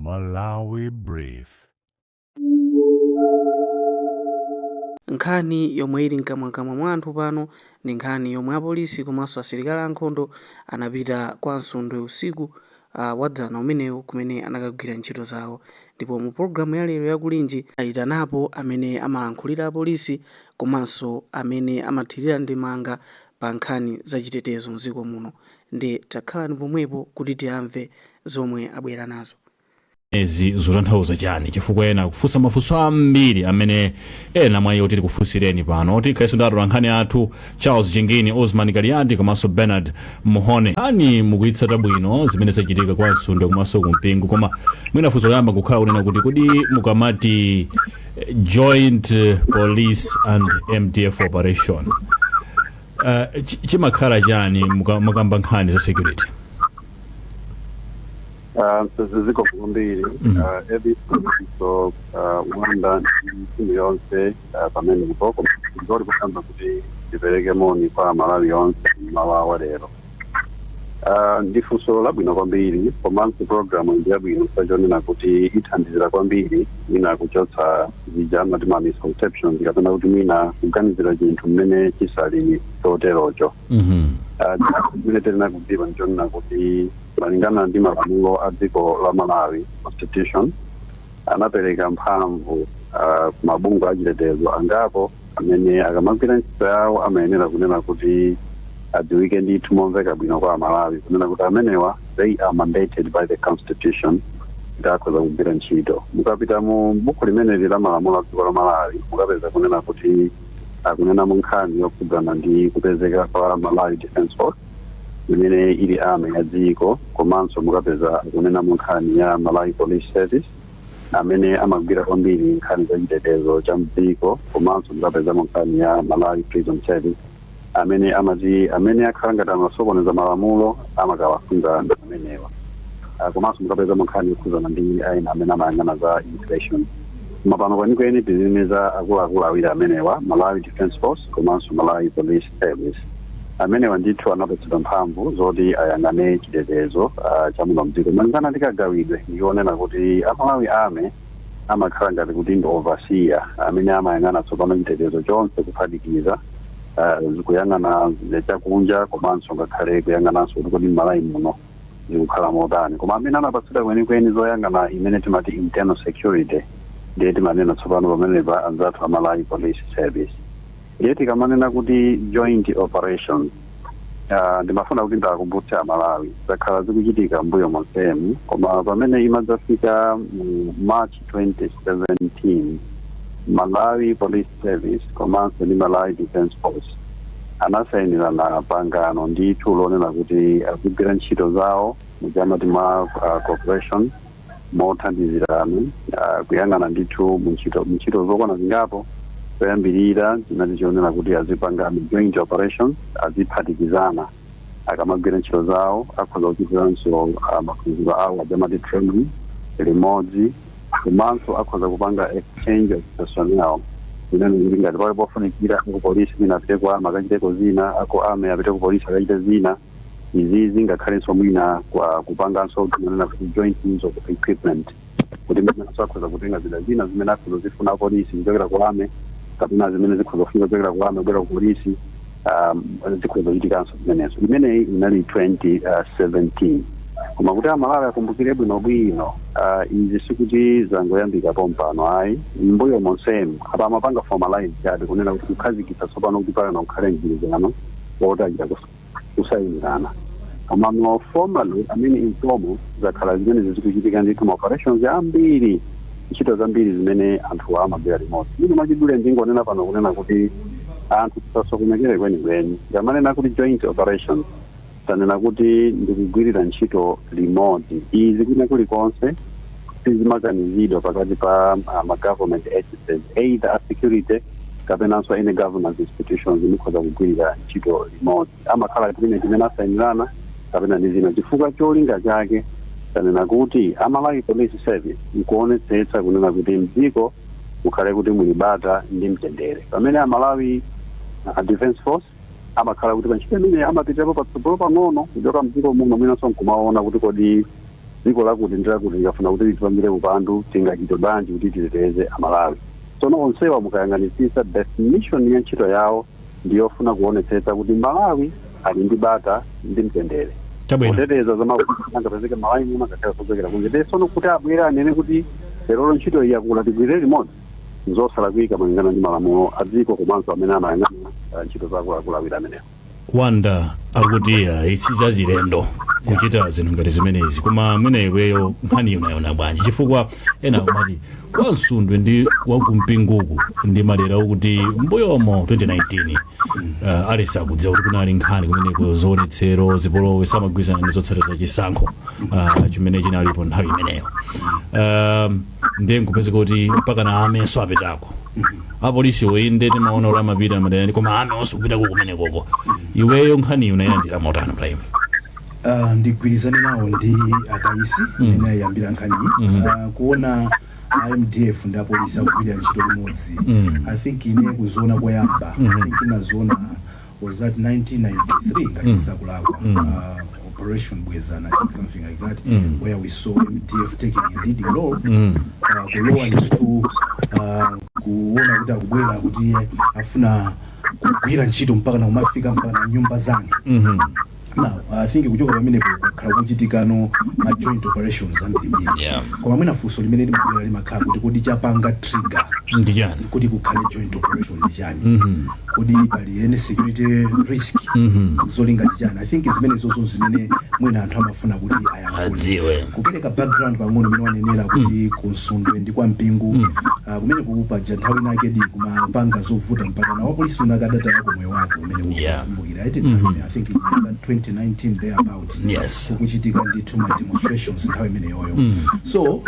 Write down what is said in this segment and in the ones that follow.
Malawi Brief. Nkhani yomwe ili mkamwamkamwa mwa anthu pano ndi nkhani yomwe apolisi komanso asilikali ankhondo anapita kwa Msundwe usiku wadzana umenewu kumene anakagwira ntchito zawo. Ndipo mu pologalamu ya lero ya Kulinji ayitanapo amene amalankhulira apolisi komanso amene amathirira ndemanga pa nkhani zachitetezo mdziko muno. Ndi takhalani pomwepo kuti tiamve zomwe abwera nazo. Ezi zotanthauza chani? Chifukwa ena kufunsa mafunso ambiri amene ena mwa iwo tili kufunsireni pano. Tikhalenso ndi atolankhani athu Charles Jingini, Osman Kaliati komanso Bernard Mhone. Nkhani mukuyitsata bwino zimene zachitika kwa Msundwe komanso kumpingo, koma mwina funso loyamba kukhala kunena kuti kodi mukamati joint police and MDF operation chimakhala chani mukamba nkhani za security? Zikomo kwambiri so Wanda ndi timu yonse pamenepo. Ndoli kuyamba kuti ndipereke moni kwa Malawi yonse mmawa wa lero. Ndi funso labwino kwambiri komanso programu ndi yabwino sachonena kuti ithandizira kwambiri mwina kuchotsa zija amati ma misconceptions kapena kuti mwina kuganizira chinthu mmene chisali choterocho. Chimene tili kudziwa nchonena kuti malingana ndi malamulo a dziko la Malawi, constitution anapereka mphamvu kumabungwe achitetezo angapo amene akamagwira ntchito yawo amayenera kunena kuti adziwike ndithu momveka bwino kwa Amalawi kunena kuti amenewa, they are mandated by the constitution kuti akhoza kugwira ntchito. Mukapita mu buku limeneli la malamulo a dziko la Malawi, mukapeza kunena kuti akunena mu nkhani yokhudzana ndi kupezeka kwa Malawi Defence Force imene ili army ya dziko, komanso mukapeza akunena mu nkhani ya Malawi Police Service amene amagwira kwambiri nkhani za chitetezo cha mdziko, komanso mukapezamo nkhani ya Malawi Prison Service amene amati amene akhala ngati amasokoneza malamulo amakawafunga ndi amenewa. Komanso mukapezamo nkhani yokhudzana ndi ena amene amayang'ana za immigration. Koma pano kwenikweni tizine za akuluakulu awiri amenewa, Malawi Defence Force komanso Malawi Police Service. Amenewa ndithu anapatsidwa mphamvu zoti ayang'ane chitetezo cha muno mdziko malingana ndi kagawidwe. Ndionena kuti a Malawi Army amakhala ngati kuti ndi overseer amene amayang'ana tsopano chitetezo chonse, kuphatikiza kuyang'ana chakunja komanso ngakhale kuyang'ananso kuti kodi m'Malawi muno zikukhala motani. Koma amene anapatsidwa kwenikweni zoyang'ana imene timati internal security ndiye timanena tsopano pamenepa anzathu a Malawi Police Service. Ndiye tikamanena kuti joint operations, ndimafuna kuti ndakumbutse Amalawi, zakhala zikuchitika mbuyo monsemu, koma pamene imadzafika mu March 2017, Malawi Police Service komanso ndi Malawi Defence Force anasayinirana pangano ndithu lonena kuti azigwira ntchito zawo muchamati mwa cooperation, mothandizirana, kuyang'ana ndithu muntchito zokwana zingapo. Choyambirira chinali chionena kuti azipanga joint operations, aziphatikizana akamagwira ntchito zawo, akhoza kuchitiranso maphunziro awo ajamati training limodzi, komanso akhoza kupanga exchange of personnel, imene kuti ngati pali pofunikira aku polisi mwina apite ku army akachiteko zina, aku army apite ku polisi akachite zina. Izizi ngakhalenso mwina kupanganso timanena kuti joint use of equipment, kuti mwinanso akhoza kutenga zida zina zimene akhoza zifuna polisi kuchokera ku army, kapena zimene zikhoza kufunika kuchokera ku army kubwera ku polisi, zikhoza kuchitikanso zimenezo. Imeneyi inali 2017. Koma kuti Amalawi akumbukire bwinobwino, izi sikuti zangoyambika pompano ayi, mbuyo monsemu apa amapanga formalize chabe kunena kuti kukhazikitsa tsopano kuti pano kukhale mgwirizano woti achita kusayinirana. Koma no, formally, I mean informal, zakhala zimene zikuchitika ndithu, ma operations ambiri, ntchito zambiri zimene anthu amagwira limodzi. Ine mwachidule ndingonena pano kunena kuti anthu tisasokonekere kwenikweni. Ngamanena kuti joint operations, tanena kuti ndikugwirira ntchito limodzi. Izi kwina kulikonse sizimakanizidwa pakati pa ma government agencies, either a security kapenanso any governance institutions, mukhoza kugwirira ntchito limodzi. Amakhala agreement imene asayinirana kapena ndi zina, chifukwa cholinga chake tanena kuti a Malawi Police Service nkuonetsetsa kunena kuti mdziko mukhale kuti muli bata ndi mtendere, pamene a Malawi Defence Force amakhala kuti pa ntchito imene amapitirapo patsogolo pang'ono kuchoka mdziko muno, mwinanso nkumaona kuti kodi Dziko lakuti ndi lakuti likafuna kuti litipangire upandu, tingachite bwanji kuti titeteze Amalawi? Tsono onsewa mukayang'anisisa, definition ya ntchito yawo ndiyofuna kuonetsetsa kuti Malawi ali ndi bata ndi mtendere, kuteteza zamaangapezeke Malawi muno ngakhale kuchokera kunja. Ndiye tsono kuti abwere anene kuti lerolo ntchito iyi yakula, tigwirire limodzi, nzosalakwika malingana ndi malamulo a dziko komanso amene amayang'ana ntchito za akuluakulu awiri amenewo. Wanda akuti isi chachilendo kuchita zinthu ngati zimenezi, koma mwina iweyo nkhani unayiona bwanji? Chifukwa ena akumati kwa Msundwe ndi wakumpinguku ndi madera okuti mbuyomo 2019 alesi akudziwa kuti kunali nkhani kumeneko, zionetsero, zipolowe, samagwirizana ndi zotsatira za chisankho chimene chinalipo nthawi imeneyo. Ndiye nkupezeka kuti mpaka na amenso apitako apolisi oyinde, timaona kuti amapita madera, koma ame onse kupitako kumenekoko. Iweyo nkhani unayilandira motani utayimva? Ndigwirizane nawo ndi Akaisi imene ayambira nkhaniyi. Kuona MDF ndi apolisi akugwirira ntchito limodzi, I think ine kuziona koyamba, I think inaziona was that 1993 ngati sakulakwa, Operation Bwezana, I think something like that, where we saw MDF taking a leading role, kulowa ndithu, kuona kuti akubwera kuti afuna kugwira ntchito mpaka na kumafika mpaka na nyumba za anthu. Now I think kuchoka pamenepo kukhala kuchitikano ma joint operations ambirimbiri. Koma mwina funso limene limabwera limakhala kuti, kodi chapanga trigger ndi chani kuti kukhale joint operation ndi chani? Kodi pali any security risk? Zolinga ndi chani? I think zimene zozo zimene mwina anthu amafuna kuti ayankhule, adziwe. Kupereka background pang'ono imene wanenera kuti kunsundwe ndi kwa Mpingu, kumene kupaja nthawi inake di kumapanga zovuta mpaka na wapolisi unakadata yako moyo wako umene ukukumbukira iti nthawi imene, I think in that 2019 thereabout, kukuchitika ndithu ma demonstrations nthawi imeneyoyo. So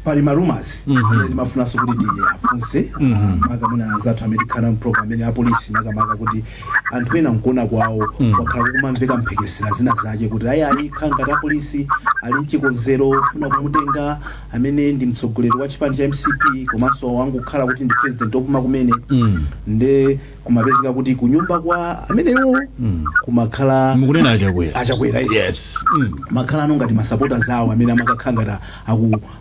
pali ma rumors amene timafunanso kuti tiafunse maka mwina anzathu amene tikhala mprogram amene apolisi, makamaka kuti anthu ena nkuona kwawo kwakhala kukumamveka mphekesera zina zake kuti ayi, khala ngati apolisi ali mchikonzero funa kumutenga amene ndi mtsogoleri wa chipani cha MCP komanso wangokhala kuti ndi president opuma kumene. Nde kumapezeka kuti kunyumba kwa amenewo kumakhala Mukunena Achakwera? Achakwera, yes. Makhala ano ngati masapota zawo amene amakakhala ngati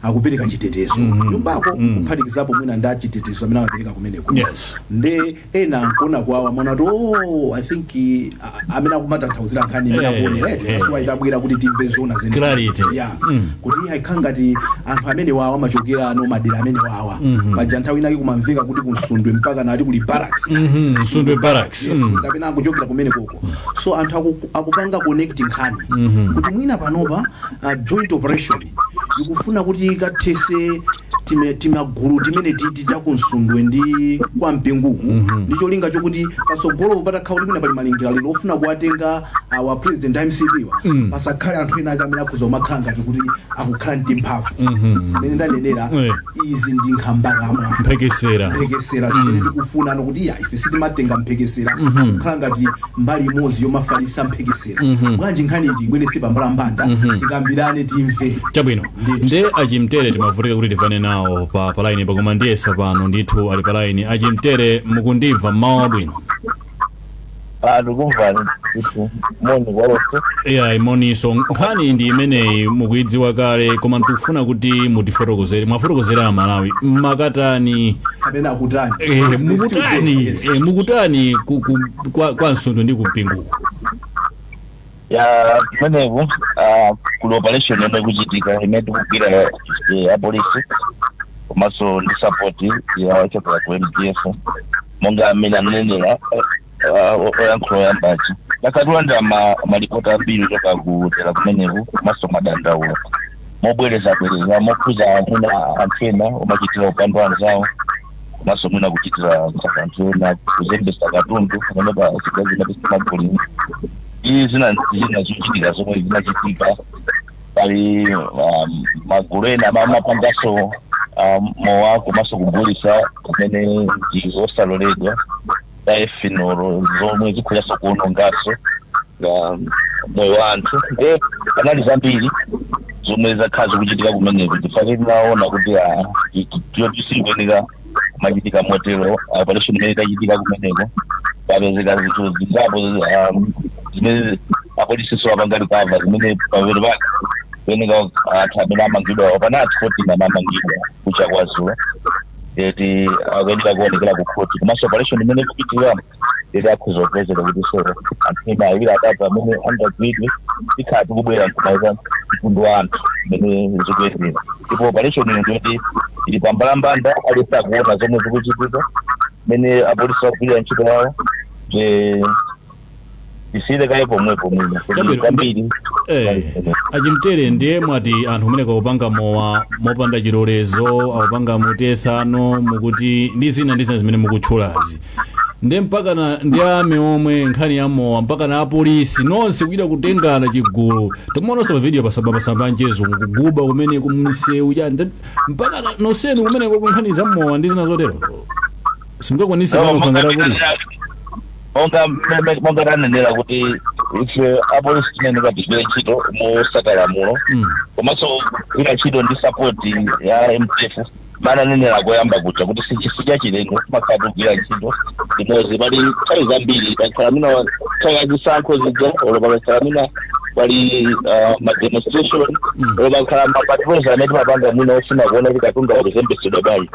akupereka chitetezo nyumbako, kuphatikizapo mwina ndi achitetezo amene amapereka kumeneko. Nde ena nkuona kwawo amona kuti, oh, I think amene akumatanthauzira nkhani imene akuonera eti, that's why tabwera kuti timve zona zene. Clarity. Yeah. Kuti iye ayikhala ngati anthu amene wawa amachokera ano madera amene wawa. Paja nthawi inake kumamveka kuti kunsundwe mpaka nati kuli barracks. Msundwe barracks. Yes, kapena akuchokera kumene koko. So anthu akupanga connect nkhani kuti mwina panopa joint operation ikufuna kuti ikathese timagulu timene titi takunsundwe ndi kwa Mpinguku, ndi cholinga chokuti pasogolo patakhala kuti mwina pali malingaliro ofuna kuwatenga awa president a MCP wa, pasakhale anthu ena ake amene akhuza kumakhala ngati kuti akukhala ndi mphamvu. Mmene ndanenera, izi ndi nkhambakamwa, mphekesera, mphekesera zimene tikufuna ano kuti iya, ife sitimatenga mphekesera kukhala ngati mbali imodzi yomafalisa mphekesera. Bwanji nkhani iti ibwerese pambalambanda, tikambirane, timve. Chabwino. Ndithu. Nde Achimtere timavutika kuti tivane nawo pa line pakoma, ndiyesa pano ndithu ali pa line. Achimtere, mukundimva? Mmawa wabwino. Ah, ndikumvani ndithu, moni kwalonse. Iya, imoniso. Nkhani ndi imeneyi, mukuidziwa kale, koma tikufuna kuti mutifotokozere, mwafotokozera Amalawi mmakatani kapena akutani. Mukutani? Yes. Mukutani kwa Msundwe ndi kumpinguku? Ya, kumeneku kuli operation yomwe ikuchitika imene tikugwira apolisi komanso ndi support ya ochokera ku MDF. Monga amene ananenera oyankhula oyambachi, takatilandira malipoti ambiri kuchoka kutera kumeneku komanso madandaulo mobwerezabwereza mokhuza mwina anthu ena omachitira upandu anzawo komanso mwina kuchitira nkhanza anthu ena, kuzembesa katundu pamene pa zigawo zimene timagulira ndi zina zina zochitika zomwe zinachitika. Pali magulu ena amapanganso mowa komanso kugulisa kumene ndi osaloledwa za ethanol zomwe zikhozanso kuwononganso moyo wa anthu. Nde panali zambiri zomwe zakhala zikuchitika kumeneko, chifukwa tinaona kuti tisikuyeneka kumachitika motero. Operation imene itachitika kumeneko, papezeka zinthu zingapo zimene apolisiso apanga recover zimene pamene pake Kuyeneka anthu amene amangidwa opana anthu 14 amamangidwa kucha kwa dzulo, eti akuyeneka kuonekera ku khoti. Komanso operation imene ikupitirira, eti akhuza kupezeka kuti so anthu ena awiri, atatu amene angagwidwe, tikhala tikubwera nkumaliza mtundu wa anthu imene zikuyendera. Ndipo operation iyo ndiyoti ili pambalambanda, aliyense akuona zomwe zikuchitika, mmene apolisi akugwirira ntchito yawo. Tisiyire kaye pomwepo mwina kuti Chabwino, kwambiri. Achimtere, ndiye mwati anthu kumene akupanga mowa mopanda chilolezo, akupanga mutethano, mukuti ndi zina ndi zina zimene mukutchulazi, ndiye mpaka na ndi ame omwe nkhani ya mowa, mpaka na apolisi nonse kuchita kutengana chigulu. Tikumaonanso pa video pasamba mchezo kuguba kumene kumsewu cha mpaka nonsenu kumeneko ku nkhani za mowa ndi zina zotero simungakwanise pano kukangata apolisi? Monga tanenera kuti ife apolisi timayeneka tigwire ntchito mosata lamulo komanso kugwira ntchito ndi support ya MDF. Mananenera koyamba kuja kuti sichachilendo, timakhala tikugwira ntchito limodzi. Pali nthawi zambiri pakhala mina nthawi yazisankho zija, olo pakakhala mina pali ma demonstration, olo pakhala ma patrols amene timapanga mwina ofuna kuona kuti katundu akuzembesedwa bwanji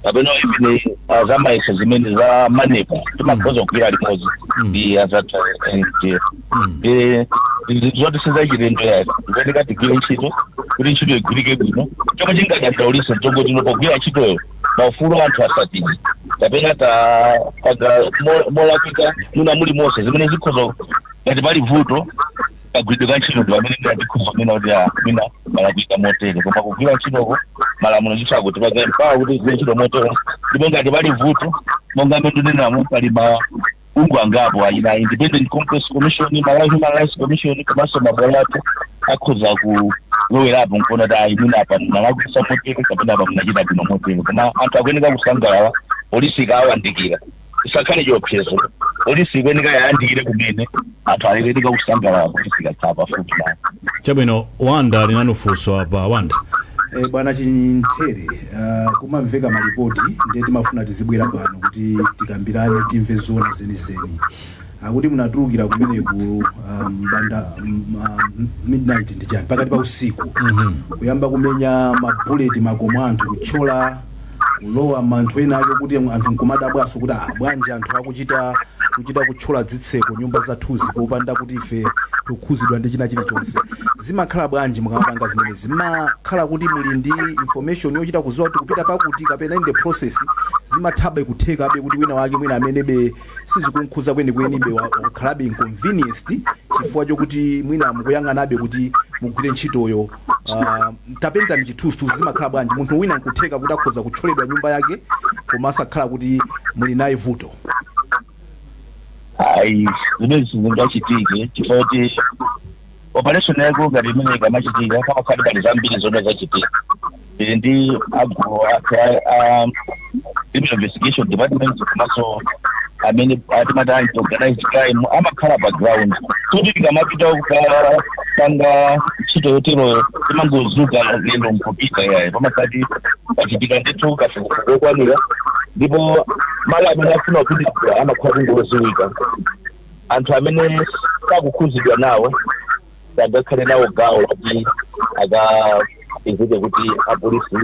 kapena even zamayeso zimene za MANEB, timakhoza kugwira limodzi ndi azathu MDF. Zoti sizachilendo yayi, zoyeneka tigwire ntchito kuti ntchito igwirike bwino. Chomwe chingadandaulise chongoti pogwira ntchitoyo maufulu anthu asatidwe kapena tapanga molakwika mwina muli monse zimene zikhoza ngati pali vuto kagwiridwe ka ntchito, ndi pamene ndinatikhoza mwina kuti mwina malakwika motere. Koma kugwira ntchitoko malamulo ndithu akuti pagani mpawa kuti tigwire ntchito motere. Ndipo ngati pali vuto, monga mmene ndinenamo, pali mabungwe angapo ayina Independent Complaints Commission, Malawi Human Rights Commission, komanso mabwalo athu akhoza kulowerapo nkuona kuti ayi, mwina apa munalakwisa motere kapena apa munachita bwino motere. Koma anthu akuyeneka kusangalala polisi ikawandikira, isakhale chiopsezo. Polisi ikuyeneka yayandikire kumene anthu akuyeneka kusangalala polisi ikakhala pafupi nawo. Chabwino, Wanda ali nanu funso apa. Wanda. Bwana Chimthere, kumamveka malipoti, ndiye timafuna tizibwera pano kuti tikambirane, timve zona zenizeni. Akuti munatulukira kumeneku banda midnight ndi chani, pakati pa usiku, kuyamba kumenya mabuleti makomo anthu, kuthyola, kulowa manthu ena ake, kuti anthu nkumadabwaso kuti ah, bwanji anthu akuchita kuchita kuthyola zitseko nyumba zathuzi popanda kuti ife tikukhuzidwa ndi china chilichonse? Zimakhala bwanji mukamapanga zimenezi? Mmakhala kuti muli ndi information yochita kuziwa kuti kupita pakuti, kapena in the process zimathabe kuthekabe kuti wina wake mwina amenebe sizikunkhuza kwenikweni wakukhalabe inconvenienced chifukwa chokuti mwina mukuyang'anabe kuti mugwire ntchitoyo? Tapentani chithunzithunzi, zimakhala bwanji? Munthu wina nkutheka kuti akhoza kuthyoledwa nyumba yake koma asakhala kuti muli naye vuto. Ayi, zimene zingachitike chifukwa kuti operation yako ngati imene ikamachitika pamakhala pali zambiri zomwe zachitika. Tili ndi agulu athu a criminal investigation department, komanso amene atimati anti organized crime amakhala pa ground, kuti tikamapita kukapanga ntchito yoteroyo timangozuka lero nkupita yayi. Pamakati pachitika ndithu kafukufuku okwanira, ndipo malo amene afuna kupitira amakhala kungoziwika. Anthu amene sakukhuzidwa nawo sangakhale nawo gawo kuti akapezeke kuti apolisi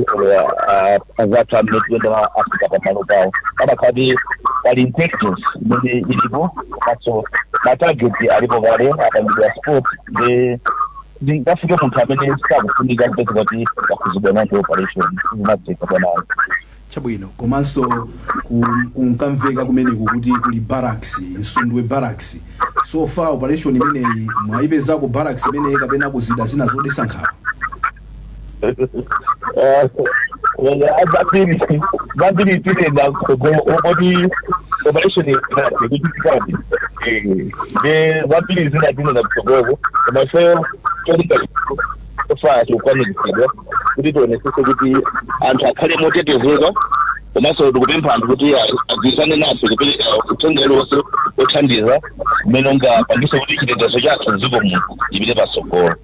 azathu amene tikuyenda afika pamalo pawo. Pamakhala pali intelligence imene ilipo, komanso ma target alipo kale apangidwa spot, ndi ngafike munthu amene sakufunika kupezeka kuti wakhuzidwa nawo ndi operation, sizimatheka bwanayo. Chabwino. Komanso kunkamveka kumeneku kuti kuli barracks, Msundwe Barracks. So far operation imeneyi mwayipezako barracks imeneyi kapena kuzida zina zodetsa nkhawa? Zambiri zambiri tinena kuti operation inati kuchitikadi ndi zambiri zina tinena kutsogoloko. Koma ifeyo cholinga chofaa chikukwaniritsidwa kuti tionesese kuti anthu akhale motetezeka, komanso tikupempha anthu kuti agwirizane nafe kupereka uthenga uliwonse othandiza umene ungapangise kuti chitetezo chathu mdziko muno chipite patsogolo.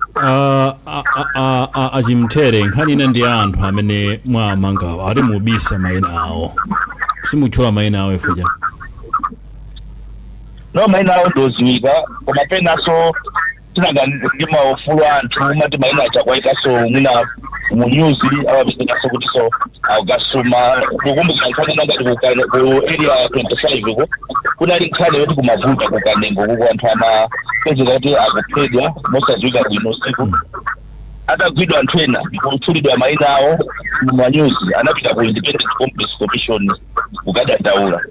Achimthere, nkhani ina ndi anthu amene mwamangawo, ati mubisa mayina awo, simutchula mayina awo ifuja? No, mayina awo ndoziwika, koma penanso Tinanga ndi maufulu anthu mati maina achakwaikaso mwina mu news, amapezekaso kuti so akasuma. Kukumbukira nkhani nangati ku Area 25 ko kunali nkhani yoti kumavuta kukanengo kuko, anthu amapezeka kuti akuphedwa mosadziwika bwino usiku. Atagwidwa anthu ena, kutchulidwa mayina awo mumanyuzi, anapita ku Independent Complaints Commission kukadandaula,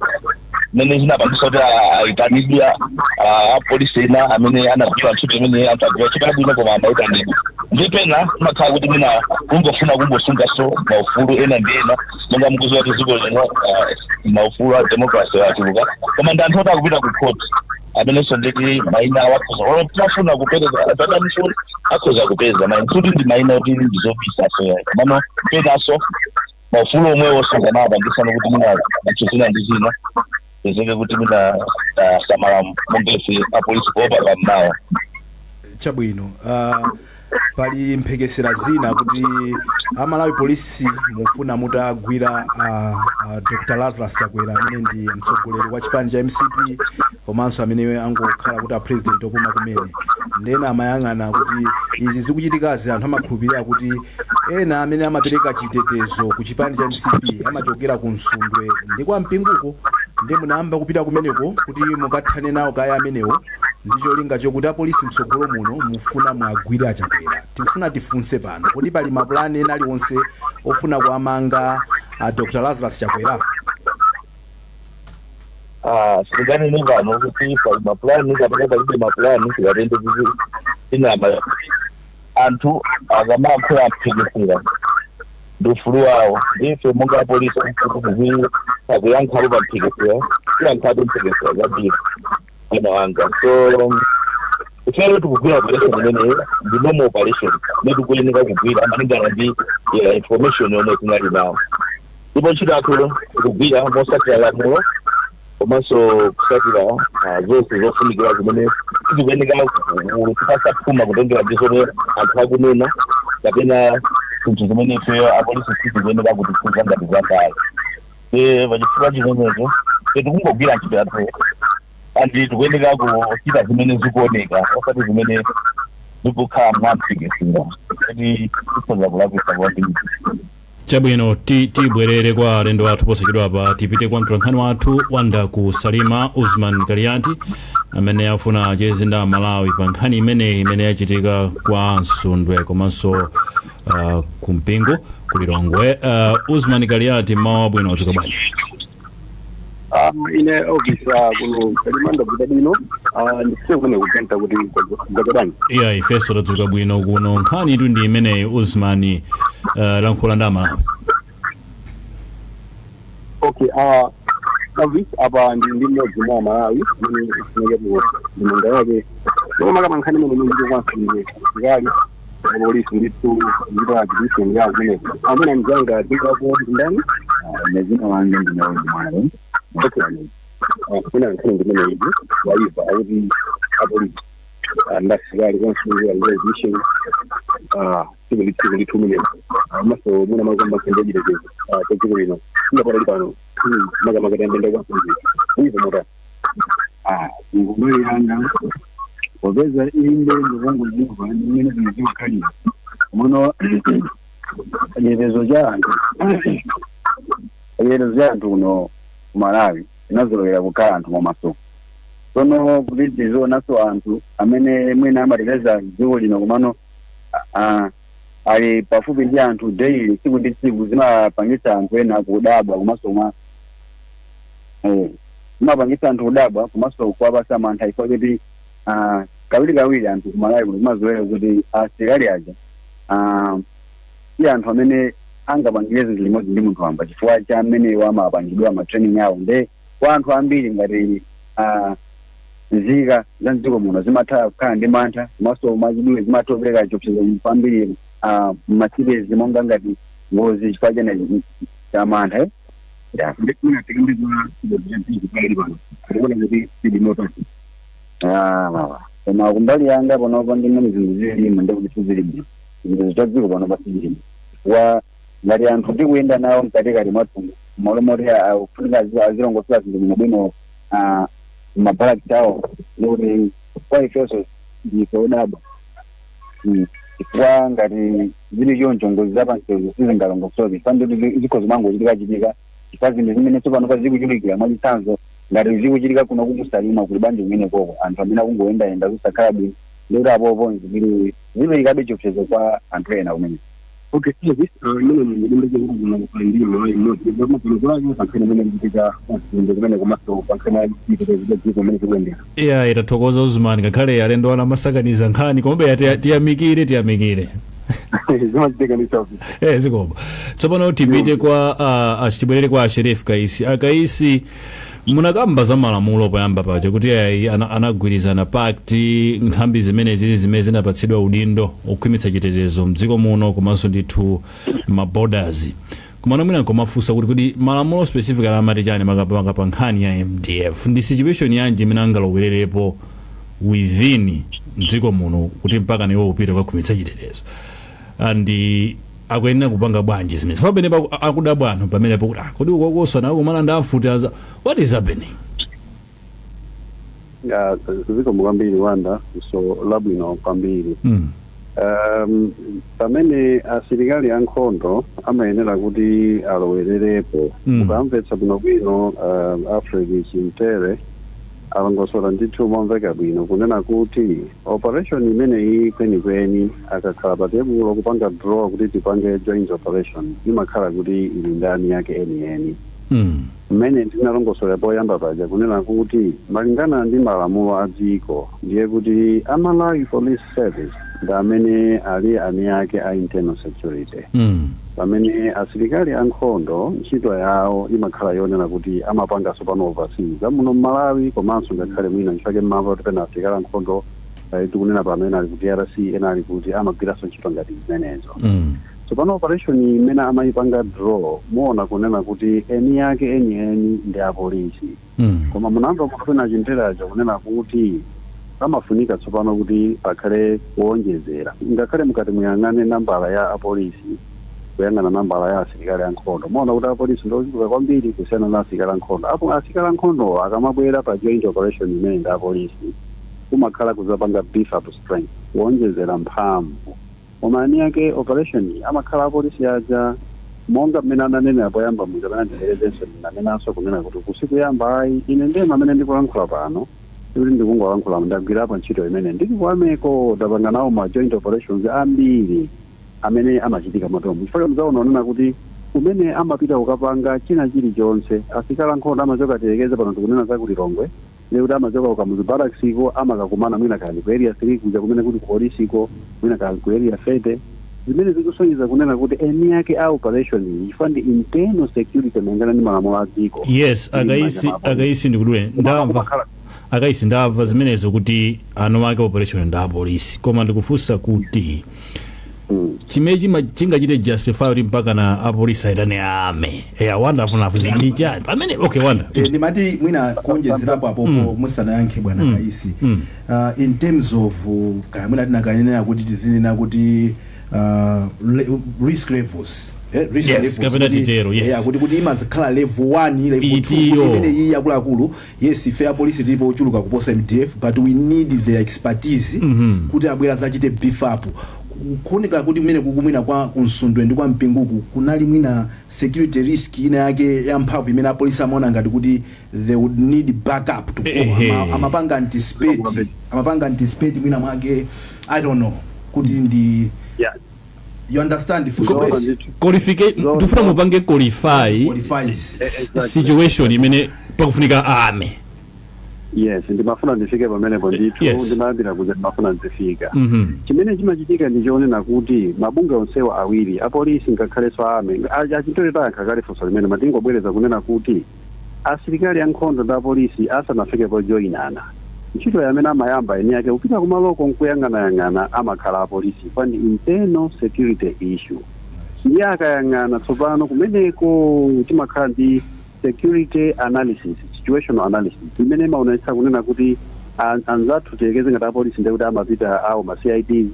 mmene zinapangisa kuti ayitanidwe apolisi ena amene anagwira ntchito imene anthu agwira ntchito yabwino, koma amayitanidwa. Ndi pena imakhala kuti mwina kungofuna kungosungaso maufulu ena ndi ena, monga mukuziwa kuti dziko lino maufulu a democracy achuluka, koma ndi anthu oti akupita ku court amenenso nditi maina awo akhoza, olo timafuna kupereka tatamifuni, akhoza kupeza maina kuti ndi maina oti ndi zobisaso yayi. Komano penaso maufulu omwewo sangamaapangisano kuti mwina zinthu zina ndi zina pezeke kuti mwina tasamala monga ife apolisi kuopa pammawa. Chabwino, pali mphekesera zina kuti Amalawi Polisi mufuna mutagwira Dr Lazarus Chakwera, amene ndi mtsogoleri wa chipani cha MCP komanso amene angokhala kuti a president opuma kumene. Ndena amayang'ana kuti izi zikuchitikazi, anthu amakhulupirira kuti ena amene amapereka chitetezo ku chipani cha MCP amachokera ku Msundwe ndi kwa Mpinguko, ndi munayamba kupita kumeneko kuti mukathane nawo kaya amenewo ndi cholinga chokuti apolisi mtsogolo muno mufuna mwagwire aChakwera. Tifuna tifunse pano kuti pali mapulani ena aliwonse ofuna kuamanga a Dr Lazarus Chakwera? Sitinganene pano kuti pali mapulani kapena palibe mapulani. Tikatende kuti tinama anthu akamayankhula mphekesera ndi ufulu wawo. Ndife monga apolisi kuti tizi akuyankhapo pa mphekesera, tiyankhapo mphekesera zambiri mwana wanga. So ifeyo tikugwira operation imeneyi, ndi normal operation imene tikuyeneka kugwira malingana ndi information yomwe tinali nawo, ndipo ntchito yathu tikugwira mosatira lamulo komanso kusatira zonse zofunikira zimene tikuyeneka kupasa phuma kutengera ndi zomwe anthu akunena kapena zinthu zimene ifeyo apolisi sizikuyeneka kutikhudza ngati zakale. Pachifukwa chimenecho tikungogwira ntchito yathu andi tikuyeneka kuchita zimene zikuoneka, osati zimene zikukhala mwamphekesera kuti tikhoza kulakwisa kwambiri. Chabwino, tibwerere kwa alendo athu posachedwapa. Tipite kwa mtolankhani wathu wanda ku Salima, Usman Kaliati, amene afuna acheze ndi Amalawi pa nkhani imeneyi imene yachitika kwa Msundwe komanso kumpingo kuLilongwe. Usman Kaliati, mawa wabwino, wadzuka bwanji? Ine ofisa kuno Salima ndadzuka bwino. Ndikusiya kumene kuganta kuti kwadzuka bwanji. Iya, ifenso tadzuka bwino kuno. Nkhani itu ndi imeneyi, Usman, lankhula ndi Amalawi. Okay, Davis, apa ndi mmodzi mwa Malawi amene ufunekepo ndimanga yake lomwe nkhani imene ndiko kwaMsundwe sikali apolisi ndithu ndito exhibition yawo kumeneko. Amene mzanga dzikapo ndani? Nezina wange ndine Mwale. Okay, kuna nkhani ndimene izi waiva akuti apolisi ndasikali kwaMsundwe exhibition tsiku ndi tsiku ndithu umenewo, komanso mwina makamba nkhani yachitetezo cha dziko lino ingapatali pano makamaka tiyambenda kwaMsundwe uiva motani? Kumbali yanga, popeza inde ndikungoziva ndimene zinthu zimakhalira muno, chitetezo cha anthu kuno ku Malawi inazolowera kukhala anthu mwamasuku. Tsono kuti tizionanso anthu amene mwina amateteza dziko lino komano ali pafupi ndi anthu daily, tsiku ndi tsiku, zimapangitsa anthu ena kudabwa komanso zimapangitsa anthu kudabwa komanso kuwapasa mantha, chifukwa choti kawiri kawiri anthu kuMalawi kuno zimazolowera kuti asilikali aja si anthu amene angapangire zinthu limodzi ndi munthu wamba, chifukwa cha mmene amapangidwa ma training awo. Nde kwa anthu ambiri ngati nzika za mdziko muno zimatha kukhala ndi mantha, komanso mwachidule zimatha kupereka chiopsezo kwambiri m'masitezi monga ngati ngozi chifukwa chene cha mantha, eh? Yeah. Ndikufuna tikambiza chitetezo cha pano, tikuona kuti tili motani? Koma kumbali yanga panopa ndi mmene zinthu zilimo, ndikuti sizili bwino. Zinthu cha dziko panopa sizili bwino, chifukwa ngati anthu tikuyenda nawo mkatikati mwathu malo moti kufunika azilongosola zinthu bwinobwino mabalakisi awo, ndikuti kwa ifenso Ndife odabwa. Chifukwa ngati zili choncho, ngozi zapansewu sizingalongosoke, chifukwa zikho zimangochitika chitika, chifukwa zinthu zimene tsopano pazikuchitikira. Mwachitsanzo, ngati zikuchitika kuno kukusalima, kuli banja kumene koko anthu amene akungoyendayenda kusakhala bwino, ndikuti apopo zili ziperekabe chiopsezo kwa anthu ena kumene. Okay, service imene ndimbe ndima imodzi maganizo ake pankhani imene ikuchitika kumbe kumene, komanso pankhani ya chitetezo dziko imene tikuyendera. Iya, itathokoza Usman, ngakhale alendo ana amasakaniza nkhani, komabe tiyamikire, tiyamikire. Zimachitika ndi service. Zikomo. Tsopano tipite kwa tibwerere kwa Sherif Kaisi. Akaisi, munakamba za malamulo poyamba paja kuti ayi, anagwirizana pakti nthambi zimene zili zimene zinapatsidwa udindo okhwimitsa chitetezo mdziko muno komanso ndithu ma borders. Komano mwina nkomafunsa kuti malamulo specific amati chani makapanga pa nkhani ya MDF? Ndi situation yanji imene angalowererepo within mdziko muno kuti mpaka niwo upite kukakhwimitsa chitetezo? Andi akuyenera kupanga bwanji zimene pamene akudabwa anthu pamenepo kuti kodi ukokosa nakumana ndi amfuti aza, what is happening? Ya, zikomo kwambiri Wanda, so labwino kwambiri. Pamene asilikali ankhondo amayenera kuti alowererepo, ukamvetsa bwinobwino, Alfred Chimtere alongosola ndithu momveka bwino kunena kuti operation imeneyi kwenikweni akakhala pa tebulo kupanga draw kuti tipange joint operation, imakhala kuti ili ndani yake enieni. Mmene ndinalongosola poyamba paja kunena kuti malingana ndi malamulo a dziko, ndiye kuti a Malawi Police Service ndi amene ali ani ake a internal security, pamene asilikali ankhondo ntchito yawo imakhala yonena kuti amapanganso pano overseas amuno mmalawi, komanso ngakhale mwina nchifake mmamva kuti pena asilikali ankhondo, tikunena pano ena ali ku DRC, ena ali kuti, amagwiranso ntchito ngati zimenezo. Tsopano operation imene amayipanga draw, muona kunena kuti eni yake enieni ndi apolisi. Koma munamva munthu pena achinteracho kunena kuti pamafunika tsopano kuti pakhale kuwonjezera, ngakhale mukati muyang'ane nambala ya apolisi, kuyang'ana nambala ya asilikali ankhondo, muona kuti apolisi ndiochuluka kwambiri kusiyana na asilikali ankhondo. Apo asilikali ankhondo akamabwera pa joint operation imene ndi apolisi, kumakhala kuzapanga beef up strength, kuwonjezera mphamvu, koma eni yake operation amakhala apolisi aja, monga mmene ananenera poyamba muja. Pamene ndibwerezenso, ndinanenanso kunena kuti kusikuyamba ayi. Ine ndiye amene ndikulankhula pano, sikuti ndikungolankhula, ndagwirapo ntchito imene ndili kuameko, ndapanga nawo ma joint operations ambiri amene amachitika matomu, chifukwa mzaona onena kuti kumene amapita kukapanga china chilichonse asilikali ankhondo amachoka, tiyekeze pano tikunena za kulilongwe, ndikuti amachoka ku Kamuzu Barracks iko, amakakumana mwina kali ku Area 3 kuja kumene kuli ku polisiko, mwina kali ku Area 30, zimene zikusonyeza kunena kuti eni yake a operation iyi, chifukwa ndi internal security malingana ndi malamulo a dziko, Yes. ili Akaisi, m'manja mwa apolisi. Akaisi, ndikudule, ndamva. Akaisi, ndamva zimenezo kuti anu ake operation ndi apolisi, koma ndikufunsa kuti chimene chingachite justify kuti mpaka na apolisi aitane ame eya? Wanda afuna afunse ndi chani pamene? Okay, Wanda. Ndimati mwina kuonjezerapo apopo musanayankhe bwana Kaisi, in terms of kaya mwina tinakanenera kuti tizinena kuti risk levels, risk levels, Kapena titero, yes. Yeah, kuti imazikhala level 1, level 2. Itiyo. Kuti imene iyi akuluakulu, yes, ife apolisi tilipo ochuluka kuposa MDF, but we need their expertise kuti abwera zachite beef up. Kuoneka kuti kumene kukumwina kwa kunsundwe ndi kwa Mpinguku kunali mwina security risk ina yake ya mphamvu imene apolisi amaona ngati kuti they would need backup to go. Amapanga anticipate mwina mwake, I don't know kuti ndi you understand Zoona funso? ndithu. Qualification, tifuna mupange qualify Qualifies. Exactly. situation imene pakufunika ame. Yes, ndimafuna ndifike pamenepo ndithu. Ndimayambira kuja, ndimafuna ndifika. Chimene chimachitika ndi chonena kuti mabungwe onsewa awiri, apolisi ngakhalenso ame, achintole tayankha kale funso limene matingobwereza kunena kuti asilikali ankhondo ndi apolisi asanafike pojoyinana, ntchito yamene amayamba eni yake kupita kumaloko nkuyang'anayang'ana amakhala apolisi, pa ndi internal security issue. Ndiye akayang'ana tsopano kumeneko timakhala ndi security analysis, situational analysis imene imaonetsa kunena kuti anzathu, tiyekeze ngati apolisi, ndiye kuti amapita awo ma CIDs.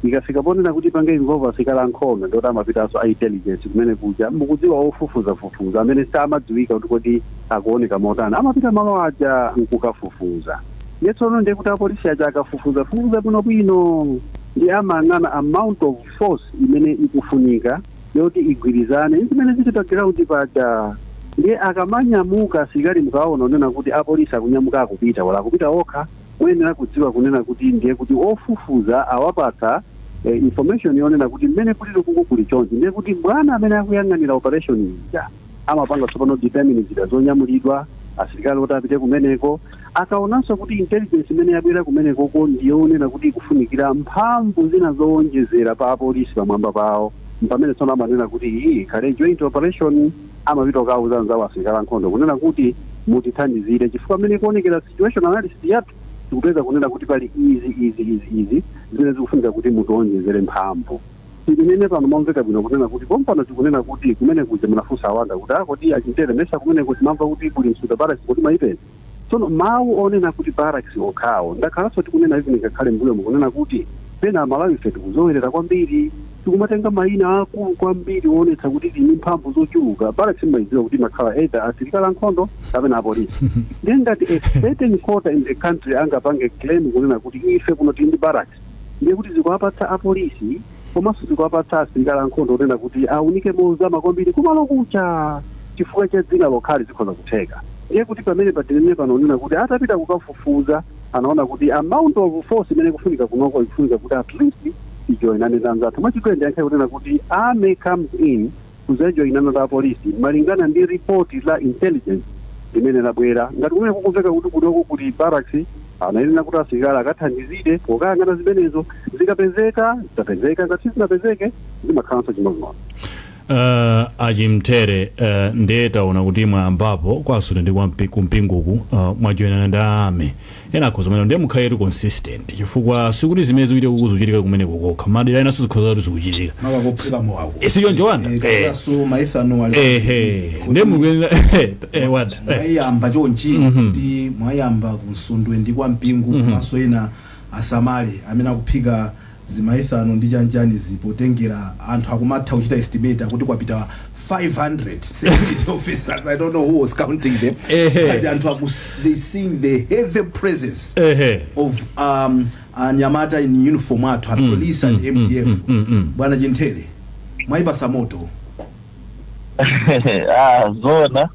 Ikafika ponena kuti pange involve asilikali ankhondo, ndikuti amapitanso a intelligence kumene kuja, mukudziwa, ofufuzafufuza amene samadziwika kuti kodi akuoneka motani, amapita malo aja nkukafufuza. Ndiye tsono ndiye kuti apolisi aja akafufuza fufuza bwinobwino, ndi amayang'ana amount of force imene ikufunika yoti igwirizane ndi zimene zili pa ground paja. Ndiye akamanyamuka asilikali, mukaona unena kuti apolisi akunyamuka akupita, wala akupita okha, muyenera kudziwa kunena kuti ndiye kuti ofufuza awapatsa information yonena kuti mmene kulili kuku kuli chonchi. Ndiye kuti bwana amene akuyang'anira operation ija amapanga tsopano determine zida zonyamulidwa, asilikali oti apite kumeneko. Akaonanso kuti intelligence imene yabwera kumenekoko ndiyonena kuti ikufunikira mphamvu zina zowonjezera pa apolisi pamwamba pawo, pamene tsono amanena kuti iyi ikhale joint operation. Amapita kukauza anzawo asilikali ankhondo kunena kuti mutithandizire, chifukwa amene ikuonekera situation analysis yathu, tikupeza kunena kuti pali izi, izi, izi, izi zimene zikufunika kuti mutiwonjezere mphamvu. Tikunene pano momveka bwino kunena kuti pompano tikunena kuti kumene kuja munafunsa awanda kuti akoti achintere mesa kumene kuti mamva kuti kuli Msuta Barracks, kuti maipeza. Tsono mawu onena kuti barracks okhawo, ndakhalanso tikunena ivi ngakhale mbuyo mukunena kuti pena Amalawi ife tikuzowerera kwambiri, tikumatenga mayina akulu kwambiri oonetsa kuti tili ndi mphamvu zochuluka. Barracks mmayidziwa kuti imakhala either asilikali ankhondo kapena apolisi. Ndiye ngati a certain quarter in the country angapange claim kunena kuti ife kuno tili ndi barracks, ndiye kuti zikuwapatsa apolisi komanso zikuwapatsa asilikali ankhondo kunena kuti aunike mozama kwambiri kumalo kucha chifukwa cha dzina lokhali zikhoza kutheka. Ndiye kuti pamene patinene pano unena kuti atapita kukafufuza anaona kuti amount of force imene ikufunika kunoko ikufunika kuti at least ijoinane ndi anzathu. Mwachidule ndiyankhe kunena kuti army comes in kuzajoinana ndi apolisi malingana ndi report la intelligence limene labwera. Ngati kumene kukumveka kuti kunoko kuti barracks, anayenera kuti asilikali akathandizire pokayang'ana zimenezo. Zikapezeka zitapezeka, ngati sizinapezeke zimakhalanso chimodzimodzi. Achimtere, ndiye taona kuti mwayambapo kwasule ndi kumpinguku, mwajoinana ndi army ena akhoza mwene. Ndiye mukhaletu consistent, chifukwa sikuti zimene zikuchitika kuku zikuchitika kumeneko kokha, madera enanso zikhoza kuti zikuchitika. Makakopheka mowako. Sicho njowanda. So maethano ali Ehe, ndiye mukuyenera what mwayamba chonchi kuti mwayamba kunsundwe ndi kwa Mpingu, komanso ena asamale amene akuphika zimaethano ndi chanchani zipotengera anthu akumatha kuchita estimate akuti kwapita 500 security officers. I don't know who was counting them, but anthu they seeing the heavy presence of anyamata in uniform athu a police and MDF. Bwana Chintere, mwayipasa moto. Ah, zona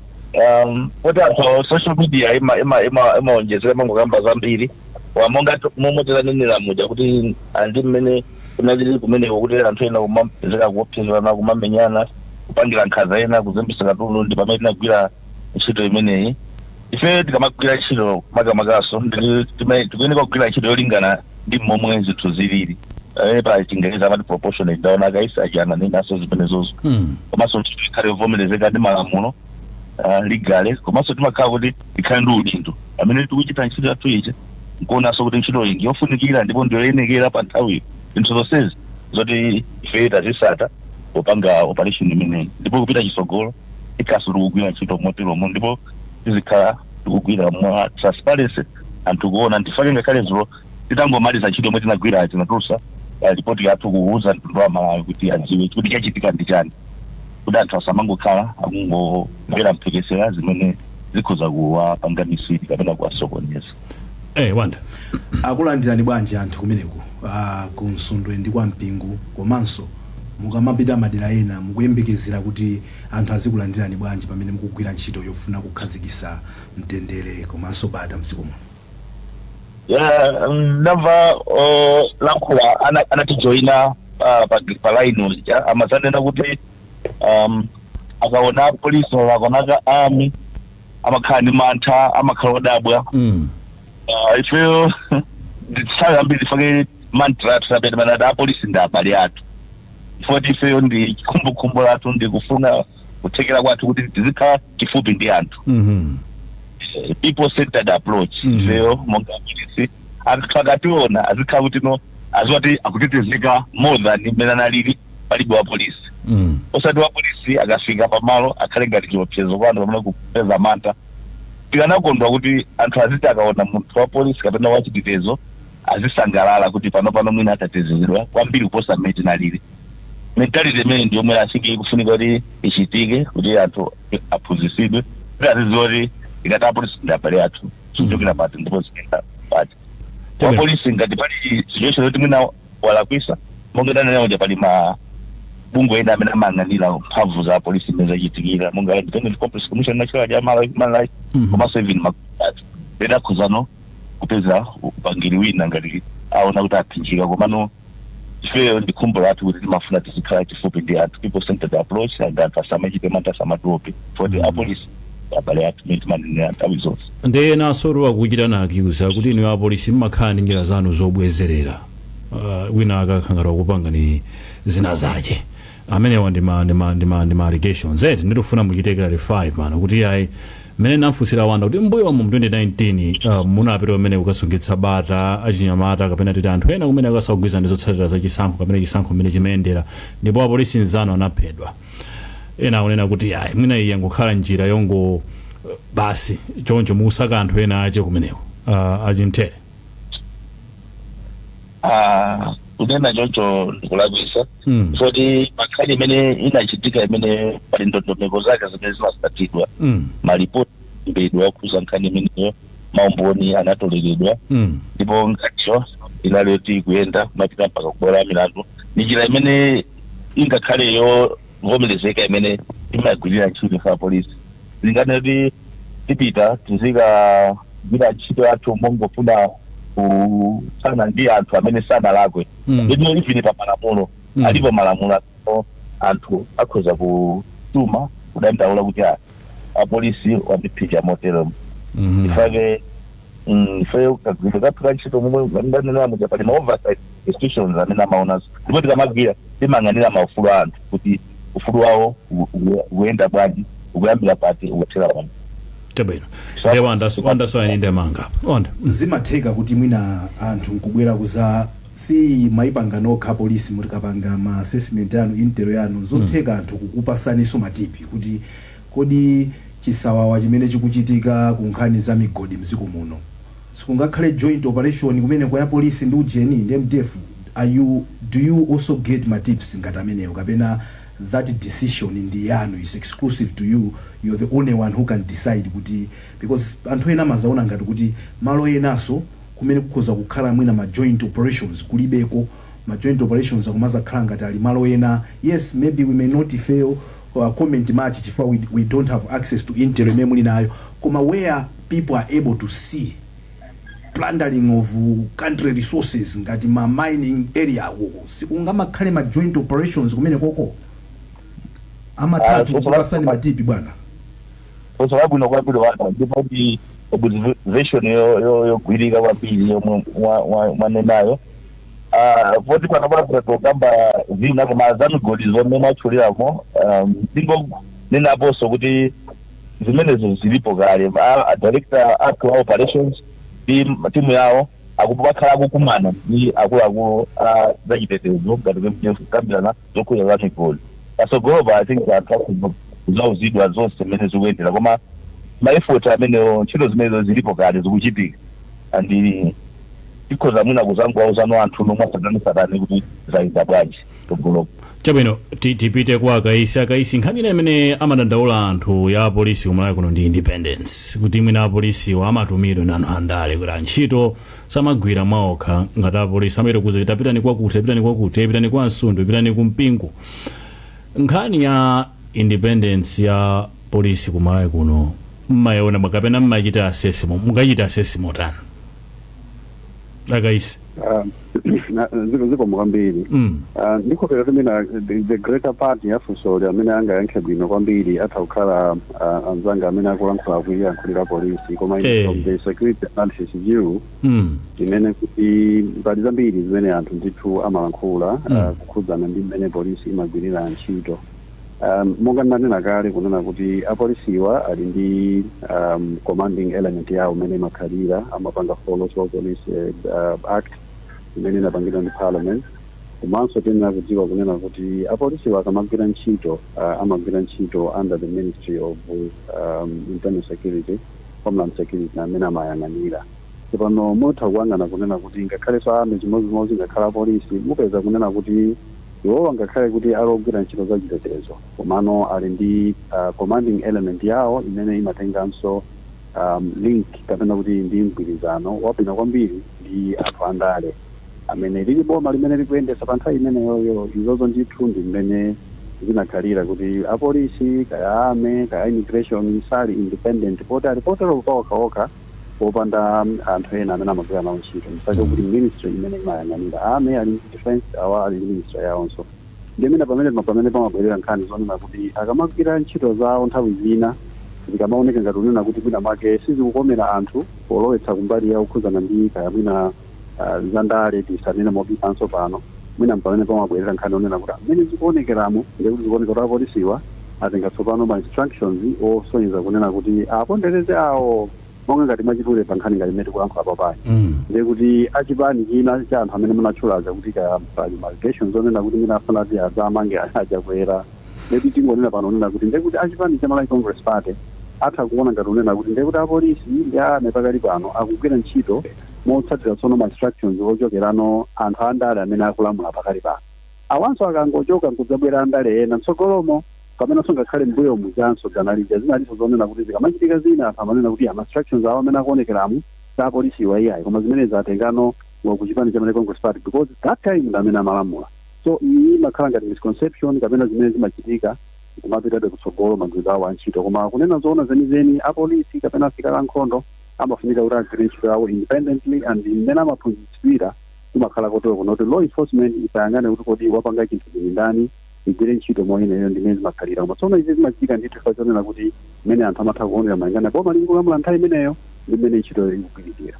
kuti anthu social media ima ima ima imaonjezera mangokamba zambiri wamonga momwe tilanenera muja kuti andi mmene kunalili kumeneko kuti anthu ena kumapezeka kuopsezana, kumamenyana, kupangira nkhanza ena, kuzembesa katundu. Ndi pamene tinagwira ntchito imeneyi. Ife tikamagwira ntchito makamakaso tikuyeneka kugwira ntchito yolingana ndi momwe zinthu zilili. Pa Chingereza amati proportionate. Ndaona akaisi achana nenaso zimenezozo. Komanso ntchito ikhale yovomerezeka ndi malamulo, legally. Komanso timakhala kuti tikhale ndi udindo amene tikuchita ntchito yathu ija, nkuonanso kuti ntchito iyi ndiyofunikira ndipo ndiyoyenekera pa nthawiyo. Zinthu zonsezi zoti ife tazisata popanga operation imeneyi, ndipo kupita chitsogolo tikhaso tikugwira ntchito moteromo, ndipo tizikhala tikugwira mwa transparency, anthu kuona. Ndifake ngakhale zulo titangomaliza ntchito yomwe tinagwira, tinatulutsa ripoti yathu kuuza mtundu wa Malawi kuti adziwe kuti chachitika ndi chani, kuti anthu asamangokhala akungomvera mphekesera zimene zikhoza kuwapanga misiri kapena kuwasokoneza. Wanda. Akulandirani bwanji anthu kumeneku, ku Msundwe ndi kwa Mpingu? Komanso mukamapita madera ena, mukuyembekezera kuti anthu azikulandirani bwanji pamene mukugwira ntchito yofuna kukhazikisa mtendere komanso bata mdziko muno? Yeah, ndamva lankhula anatijoyina pa line uja amazanena kuti akaona polisi, akaona ka army, amakhala ndi mantha, amakhala odabwa. Ifeyo nthawi ambiri tifake mantra athu sapete manati apolisi ndi abale athu, chifukwa ifeyo ndi khumbokhumbo lathu ndi kufuna kuthekera kwathu kuti tizikhala chifupi ndi anthu. People centered approach. Ifeyo monga polisi, anthu akationa azikhala kuti no, aziwa kuti akutetezeka more than mmene analili palibe wa polisi. Osati wa polisi akafika pamalo akhale ngati chiopsezo kwa anthu pamene kupeza mantha. Tikanakondwa kuti anthu aziti akaona munthu wa polisi kapena wachitetezo azisangalala kuti pano pano mwina atatetezedwa kwambiri kuposa mmene tinalili. Mentality imene ndi yomwe asike ikufunika kuti ichitike, kuti anthu aphunzitsidwe kuti azidziwa kuti ikati apolisi ndi abale athu, zikuchokera pati ndipo zikuyenda pati. Wa polisi ngati pali situation yoti mwina walakwisa, monga ndanena uja, pali ma bungwe ena amene amayang'anira mphamvu za polisi imene zachitikira, monga Independent Complaints Commission, National ya Human Rights, komanso even ena akhozano kupeza upangiri wina ngati aona kuti aphinjika. Komano ifeyo ndi khumbo lathu kuti timafuna tizikhala chifupi ndi anthu, people centered approach, and anthu asamachite mantha, asamatope, foti apolisi abale athu, imene timanenera nthawi zonse. Ndiye naso akuchita na accuse kuti inu apolisi mmakhala ndi njira zanu zobwezerera wina akakhala wakupanga ni zina zache. Amenewa ndi ma allegations eti. Ndikufuna muchite clarify pano kuti ayi, mmene namfunsira Wanda kuti mbuyomu mu 2019 munapita umene kukasungitsa bata achinyamata kapena titi anthu ena kumene akasagwirizana ndi zotsatira za chisankho kapena chisankho mmene chimayendera, ndipo apolisi nzanu anaphedwa. Ena akunena kuti ayi, mwina iyi yangokhala njira yongo basi choncho mukusaka anthu ena ache kumeneko, achintere. Ah, kunena choncho ndikulakwisa, foti pakhali imene inachitika imene pali ndondomeko zake zimene zimasatidwa, malipoti mbedwa okhuza nkhani imeneyo, maumboni anatoleredwa, ndipo nkhaniyo inali yoti kuyenda kumapita mpaka kubwalo la milandu. Ni njira imene ingakhale yovomerezeka imene imagwirira ntchito fa polisi. Zingane kuti tipita tizikagwira ntchito yathu mongofuna kuthana ndi anthu amene sanalakwe. Ndipo even pa malamulo, alipo malamulo amene anthu akhoza kutuma kudandaula kuti apolisi wandiphinja motero. Ifake ife kagwiro kathu ka ntchito momwe ndanena muja, pali ma oversight institutions amene amaonanso, ndipo tikamagwira timayang'anira maufulu a anthu kuti ufulu wawo ukuyenda bwanji, ukuyambira pati, ukuthera pati. Chabwino. Ndiye Wanda, Wanda, so ayini ndemanga, Wanda. Zimatheka kuti mwina anthu nkubwera kuza si mayipanga nokha polisi, mutikapanga ma assessment yanu, intel yanu, zotheka anthu kukupasaninso ma tip kuti kodi chisawawa chimene chikuchitika ku nkhani za migodi mdziko muno sikungakhale joint operation kumene kwa ya polisi ndi ujeni ndi MDF? Are you do you also get ma tips ngati amenewo, kapena that decision ndi yanu, is exclusive to you, you're the only one who can decide? Kuti because anthu ena amazaona ngati kuti malo enaso kumene kukhoza kukhala mwina ma joint operations kulibeko, ma joint operations akumazakhala ngati ali malo ena. Yes, maybe we may not fail comment much chifukwa we don't have access to intel imene muli nayo, koma where people are able to see plundering of country resources ngati ma mining area uko, sikungamakhale ma joint operations kumene koko amatatu kupasani ma tip, bwana? Funso labwino kwambiri, Wanda, ndipo ndi observation yogwirika kwambiri yomwe mwanenayo. Poti pano panapita tokamba zina, koma za migodi zomwe mwatchuliramo, ndingonenaponso kuti zimenezo zilipo kale. A director athu a operations ndi timu yawo akupakhala akukumana ndi akuluakulu a zachitetezo ngati kukambirana zokhuza za migodi. Patsogolopa I think anthu akhoza kuzauzidwa zonse mmene zikuyendera, koma ma effort amenewo, ntchito zimenezo zilipo kale, zikuchitika, and tikhoza mwina kuzangowauzano anthu nomwe satani kuti zayenda bwanji tsogoloko. Chabwino, tipite kwa Akaisi. Akaisi, nkhani ina imene amadandaula anthu ya apolisi kumalawi kuno ndi independence, kuti mwina apolisiwo amatumidwa ndi anthu andale, kuti antchito samagwira mwaokha ngati apolisi, amaita kuza kuti tapitani kwakuti, tapitani kwakuti, pitani kwa Msundu, pitani kumpingo. Nkhani ya independence ya polisi kumalawi kuno mmayiona bwa, kapena mmachita assess, mukachita assess motani, Akaisi? Zikomo kwambiri. Ndikhopera kuti mina the greater part ya funsoli amene angayankhe bwino kwambiri atha kukhala anzanga amene akulankhula kuiyankhulira polisi, koma ine from the security analysis view, imene kuti mbali zambiri zimene anthu ndithu amalankhula kukhudzana ndi mmene polisi imagwirira ntchito, monga ndinanena kale kunena kuti apolisiwa ali ndi commanding element yawo imene imakhalira, amapanga follow so Police Act imene inapangidwa ndi Parliament. Komanso tiyenera kudziwa kunena kuti apolisiwa akamagwira ntchito, amagwira ntchito under the Ministry of Internal Security, Homeland Security amene amayang'anira. Tsopano mutha kuyang'ana kunena kuti ngakhalenso army chimodzimodzi, ngakhale apolisi, mupeza kunena kuti iwowa ngakhale kuti ali ogwira ntchito za chitetezo, komano ali ndi commanding element yawo imene imatenganso link kapena kuti ndi mgwirizano wabwino kwambiri ndi ndi anthu andale amene lili boma limene likuyendetsa pa nthawi imeneyoyo. Izozo ndithu ndi mmene zinakhalira, kuti apolisi, kaya army, kaya immigration, sali independent poti ali potero paokhaokha popanda anthu ena amene amagwira nawo ntchito. Msake kuti ministry imene imayang'anira army ali ndi defense, awa ali ndi ministry yawonso. Ndimene pamene pamabwerera nkhani zonena kuti akamagwira ntchito zawo, nthawi zina zikamaoneka ngati unena kuti mwina mwake sizikukomera anthu, polowetsa kumbali ya kukhuzana ndi kaya mwina zandale, tisanene mobisanso pano, mwina pamene pamabwerera nkhani onena kuti amene zikuonekeramo, ndekuti zikuoneka kuti apolisiwa atenga tsopano ma instructions osonyeza kunena kuti apondereze awo, monga ngati mwachitule pa nkhani ngati imene tikulankhula papayi. Ndekuti achipani china cha anthu amene munatchulaza kuti kaya pali allegations onena kuti mwina afuna ati adzamange achakwera, ndekuti tingonena pano onena kuti ndekuti achipani cha Malawi Congress Party atha kuona ngati unena kuti ndekuti apolisi ndi army pakali pano akugwira ntchito motsatira tsono ma instructions ochokerano anthu andale amene akulamula pakali pano. Awanso akangochoka nkudzabwera andale ena mtsogolomo, pamenenso ngakhale mbuyo muzanso dzanalija zinalinso zonena kuti zikamachitika zina, anthu amanena kuti ama instructions awo amene akuonekeramu sa apolisiwa iyayi, koma zimene zatengano kuchipani cha Malawi Congress Party, because that time ndi amene amalamula. So iyi imakhala ngati misconception kapena zimene zimachitika kumapitabe kutsogolo magwiridwe awo antchito. Koma kunena zoona zenizeni, apolisi kapena asilikali ankhondo amafunika kuti agwire ntchito yawo independently, and mmene amaphunzitsidwira kumakhala kotero kuno kuti law enforcement isayang'ane kuti kodi wapanga chinthu chini ndani, igwire ntchito moyenerera. Ndimene zimakhalira. Koma tsono izi zimachitika ndithu chifukwa chonena kuti mmene anthu amatha kuonera malingana boma likulamula nthawi imeneyo ndi mmene ntchitoyo ikugwiridwira.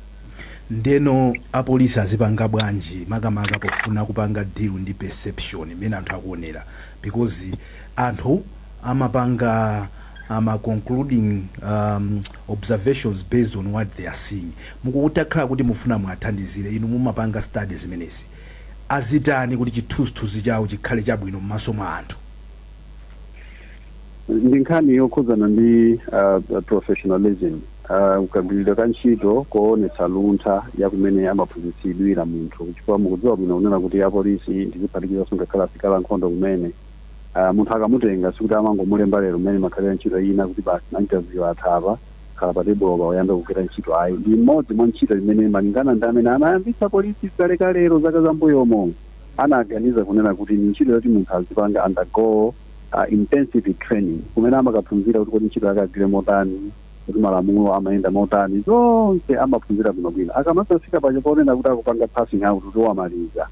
Ndeno apolisi azipanga bwanji, makamaka pofuna kupanga deal ndi perception imene anthu akuonera? Because anthu amapanga ama concluding observations based on what they are seeing. Mukutakhala kuti mufuna mwathandizire, inu mumapanga study zimenezi, azitani kuti chithunzithunzi chawo chikhale chabwino m'maso mwa anthu? Ndi nkhani yokhudzana ndi professionalism, kagwiridwe ka ntchito koonetsa luntha ya kumene amaphunzitsidwira munthu, chifukwa mukudziwa bwino kunena kuti apolisi ndiziphatikizanso ngakhale asilikali ankhondo kumene, munthu akamutenga sikuti amangomulemba lero mmene makhalira ntchito ina kuti basi, na interview atha, khala pa tebulo pa uyambe kugwira ntchito, ayi. Ndi mmodzi mwa ntchito imene malingana ndi amene anayambitsa polisi kalekalero zaka zambuyomo anaganiza kunena kuti ni ntchito yoti munthu azipanga undergo intensive training, kumene amakaphunzira kuti kodi ntchito yake agwire motani, kuti malamulo amayenda motani, zonse amaphunzira bwinobwino. Akamadzafika pacho ponena kuti akupanga passing out, kuti wamaliza,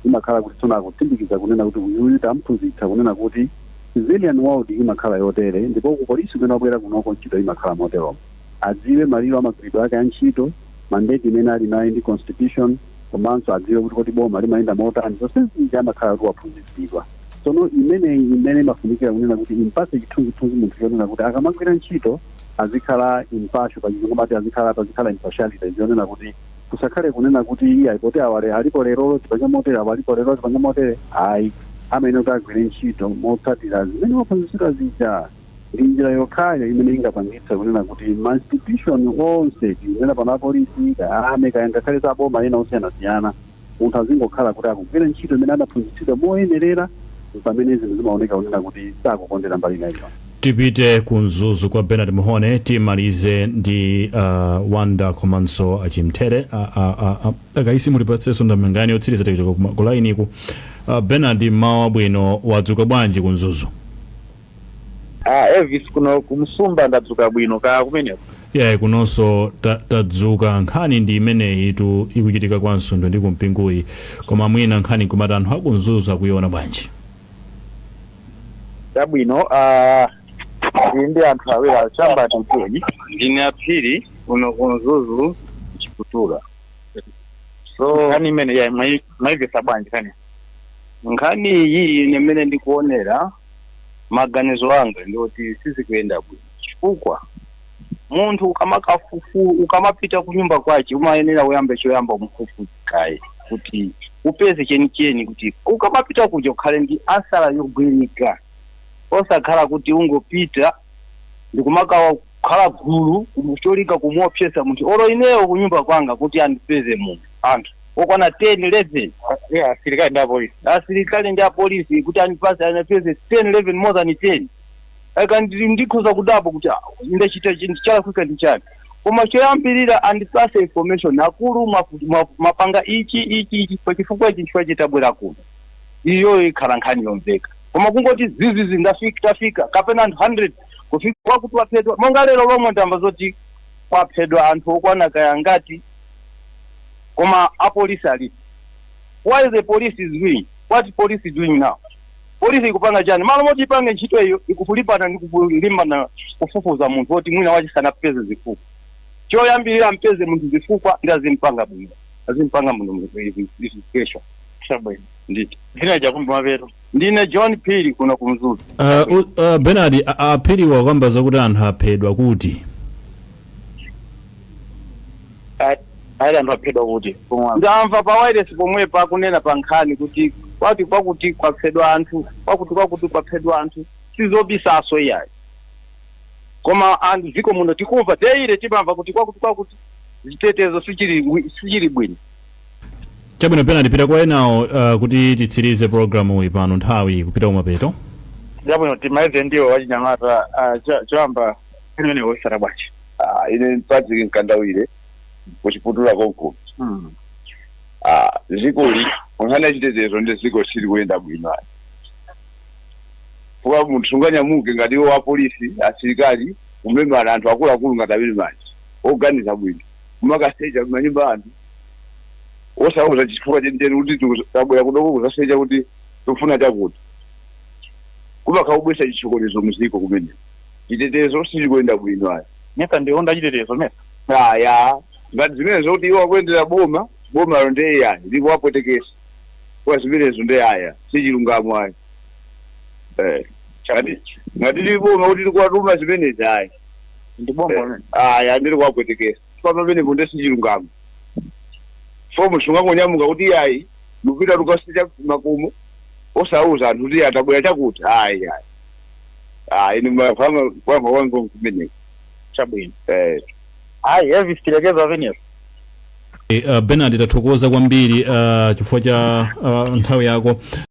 imakhala kuti tsono akutsindikiza kunena kuti uyuyu tamphunzitsa kunena kuti civilian world imakhala yotere, ndipo ku polisi kumene wabwera kunoko ntchito imakhala moteromo. Adziwe maliro amagwiridwe ake a ntchito, mandate imene ali nayo ndi constitution, komanso adziwe kuti kodi boma limayenda motani. Zonse zija amakhala kuti waphunzitsidwa. Tsono imeneyi imene imafunikira kunena kuti impatse chithunzithunzi munthu chonena kuti akamagwira ntchito azikhala impartial. Pachizungu mati azikhala, pazikhala impartiality, yonena kuti kusakhale kunena kuti iye poti awale alipo lerolo tipange motere, awo alipo lero tipange motere, ayi. Amene kuti agwire ntchito motsatira zimene waphunzitsidwa zija ndi njira yokhayo imene ingapangitse kunena kuti ma institution onse, tikunena pano apolisi, kaya army, kaya ngakhale za boma ena osiyanasiyana, munthu azingokhala kuti akugwira ntchito imene adaphunzitsidwa moyenerera, pamene zinthu zimaoneka kunena kuti sakukondera mbali ina iliyonse. Tipite ku Mzuzu kwa Bernard Muhone. Timalize ndi Wanda komanso Achimthere. Akaisi, mutipatsenso ndamangani yotsiriza tikachoka ku lainiku. Bernard, mmawa bwino, wadzuka bwanji ku Mzuzu? Ah, Elvis, kuno kumsumba ndadzuka bwino, ka kumeneko? Yeah, kunonso tadzuka. Nkhani ndi imeneyi itu ikuchitika kwa Msundwe ndi kumpinguyi, koma mwina nkhani nkumati anthu akumzuzu akuiona bwanji? Chabwino, ah, ndili ndi anthu awiri achamba titeni. Ndine Aphiri kuno kumzuzu Chiputula. So nkhani imene ya mwayimvetsa bwanji nkhani? Nkhani iyi ine mmene ndikuonera, maganizo anga ndikuti sizikuyenda bwino, chifukwa munthu ukamapita kunyumba kwace umayenera uyambe choyamba umufufuze kaye kuti upeze chenicheni, kuti ukamapita kuja ukhale ndi answer yogwirika, osakhala kuti ungopita ndikumakawa kukhala gulu cholinga kumuopsesa munthu. Olo ineyo kunyumba kwanga kuti andipeze munthu, anthu okwana 10 11. Yeah, asilikali ndi apolisi. Asilikali ndi apolisi kuti andipase, andipeze 10 11, more than 10, aka ndikhoza kudabwa kuti ah, ndachita chinthu chalakwika ndi chani? Koma choyambirira andipase information, akulu, mapanga ichi, ichi, ichi, pa chifukwa ichi, chifukwa chitabwera kuno, iyo ikhala nkhani yomveka. Koma kungoti zizizi, ndafika, tafika, kapena anthu 100 kufika kwakuti waphedwa, monga lero lomwe ndamva zoti kwaphedwa anthu okwana kaya ngati, koma apolisi alipo. Why the police is doing what police is doing now? Polisi ikupanga chani? Malo moti ipange ntchito iyo, ikulimbana ndi kulimbana kufufuza munthu woti mwina wachisana peze zifukwa. Choyambirira mpeze munthu zifukwa ndi azimpanga bwino, azimpanga munthu investigation. Chabwino. Nditi Zina chakumba mapeto. Ndine John Phiri kuno kumzuzu. Bernard, aphiri wakamba zakuti anthu aphedwa kuti? Ali anthu aphedwa kuti pomwe? Ndamva pa wireless pomwepo akunena pa nkhani kuti kwati kwakuti kwaphedwa anthu, kwakuti kwakuti kwaphedwa anthu. Sizobisaso iyayi, koma anthu dziko muno tikumva daily, timamva kuti kwakuti kwakuti chitetezo sichili bwino. Chabwino Bernard, pita kwa enawo kuti titsirize programu iyi pano, nthawi kupita kumapeto. Chabwino, timalize ndiwo wachinyamata. Choyamba imene wosara bwanji? Ah, ine Patrick Nkandawire, kuchiputula konko. Ah, zikoli nkhani yachitetezo ndi ziko sili kuyenda bwino ayi, fuka munthu sunganyamuke ngati iwo apolisi, asilikali, kumemana anthu akuluakulu ngati amene manje oganiza bwino, kumakasecha manyumba anthu osauza chifukwa chenicheni kuti tabwera kudoko kuzasecha kuti tikufuna chakuti, kumakhaubwesa chisokonezo muziko kumene chitetezo sichikuyenda bwino ayi. Mesa ndionda chitetezo mesa? Aya, ngati zimene zoti iwo akuyendera boma, bomalo ndiye yani ndipo apwetekesa kwa zimenezo, ndiye aya sichilungamo ayi. Ngati tili boma kuti tikuwatuma zimenezi, ayi. Ndi boma amene. Aya, ndili kuwapwetekesa pa pamenepo, ndiye sichilungamo. Fomu sungangonyamuka kuti ayi, lupita lukasecha makomo osauza anthu kuti atabwera chakuti, ayi, ayi, ayi, ine kwanga kwangu kumeneko. Chabwino. Eh. Ayi, Elvis, tilekeza pamenepo. Bernard, tathokoza kwambiri chifukwa cha nthawi yako.